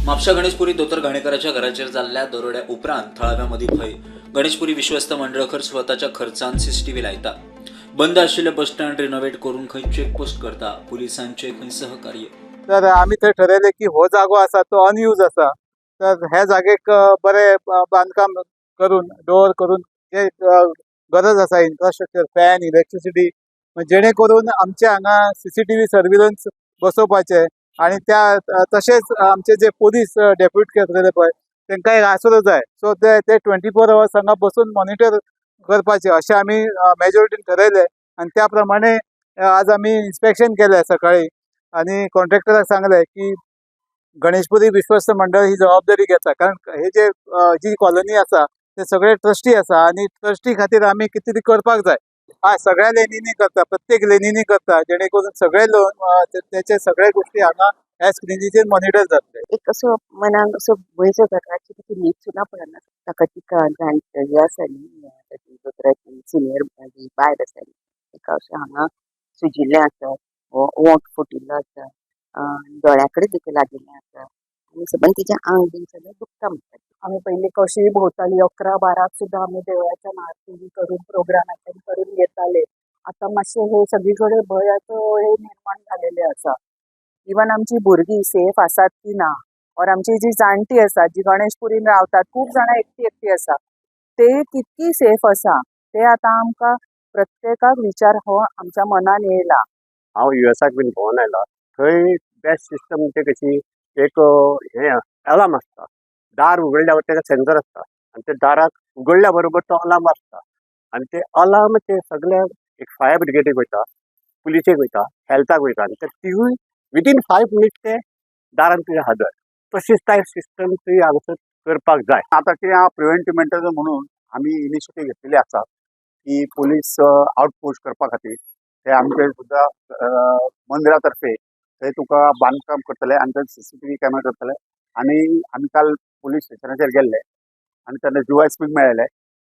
म्हापशा गणेशपुरी दोतोर घाणेकराच्या घराचेर जाल्ल्या दरोड्या उपरांत थळाव्या मदीं भंय. गणेशपुरी विश्वस्त मंडळ खर स्वताच्या खर्चान सीसीटीव्ही लायता. बंद आशिल्ले बस स्टँड रिनोव्हेट करून खंय चेकपोस्ट करता. पुलिसांचे खंय सहकार्य. तर आमी थंय ठरयलें की हो जागो आसा तो अनयूज आसा, तर ह्या जागेक बरें बांदकाम करून, डोर करून, जे गरज आसा इन्फ्रास्ट्रक्चर, फॅन, इलेक्ट्रिसिटी, जेणे करून आमचे हांगा सीसीटीव्ही सर्विलन्स बसोवपाचे आनी त्या तशेंच आमचे जे पोलीस डेप्यूट करतले पळय, तांकां एक आसरो जाय. सो ते ते 24 अवर्स हांगा बसून मॉनिटर करपाचे अशें आमी मेजॉरिटीन ठरयलें आनी त्या प्रमाणे आज आमी इन्स्पेक्शन केलें सकाळी आनी कॉन्ट्रॅक्टराक सांगलें की गणेशपुरी विश्वस्त मंडळ ही जबाबदारी घेता, कारण हे जे जी कॉलनी आसा ते सगळे ट्रस्टी आसा आनी ट्रस्टी खातीर आमी कितें तरी करपाक जाय. हय, सगळ्या लेनींनी करता, प्रत्येक लेनींनी करता, जेणे करून सगळे लोन तेचे सगळे गोश्टी हांगा ह्या स्क्रिनीचेर मॉनिटर जातले. एक असो मनाक असो भंय जाता, रातची ती न्हीद सुद्दां पडना ताका. तिका जाणटे हे आसा न्ही, ताची दोतोराची सिनियर जी बायल आसा न्ही, ताका अशें हांगा सुजिल्लें आसा, ओंठ फुटिल्लो आसा, दोळ्या कडेन देखील लागिल्लें आसा आनी सबंद तिचें आंग बीन सगळें दुखता म्हणटा. आमी पयलीं कशीय भोंवतालीं, 11-12क सुद्दां आमी देवळाच्यान आरती बी करून, प्रोग्राम अटेंड करून येताले. आतां मातशें हे सगळी कडेन भंयाचो हे निर्माण झालेले आसा. इवन आमची भुरगीं सेफ आसात की ना, ऑर आमची जी जाणटी आसात, जी गणेशपुरीन रावतात, खूब जाणां एकटी एकटी आसा, ते कितकी सेफ आसा ते आतां आमकां प्रत्येकाक विचार हो आमच्या मनान येयला. हांव युएसाक बीन भोंवन आयला. थंय बेस्ट सिस्टम म्हणजे कशी, एक हें अलार्म आसता. दार उगडल्यावर ताका सेन्सर आसता आनी ते दाराक उगडल्या बरोबर तो अलार्म वाजता आनी ते अलार्म ते सगळे एक फायर ब्रिगेडीक वयता, पुलिसेक वयता, हेल्थाक वयता आनी ते तिवूय विदीन 5 मिनिट्स ते दारान तुज्या हजर. तशीच टायप सिस्टम थंय हांगासर करपाक जाय. आतां कितें आहा, प्रिवेंटीव मेंटेनन्स म्हणून आमी इनिशिएटीव घेतलेली आसा की पोलीस आउटपोस्ट करपा खातीर ते आमचे सुद्दां मंदिरा तर्फे थंय तुका बांदकाम करतले आनी थंय सीसीटीव्ही कॅमेरा करतले. आनी आमी काल पोलीस स्टेशनाचेर गेल्ले आनी तेन्ना डीवायएसपीक मेळ्ळे.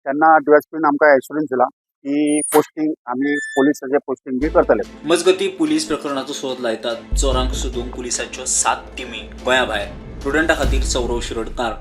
तेन्ना डीवायएसपीन आमकां एश्युरन्स दिला की पोस्टिंग आमी पोलिसाचे पोस्टिंग बी करतले. मजगती, पुलीस प्रकरणाचो सोद लायतात. चोरांक सोदूंक पुलिसांच्यो सात टिमी गोंया भायर. प्रुडंटा खातीर सौरव शिरोडकार.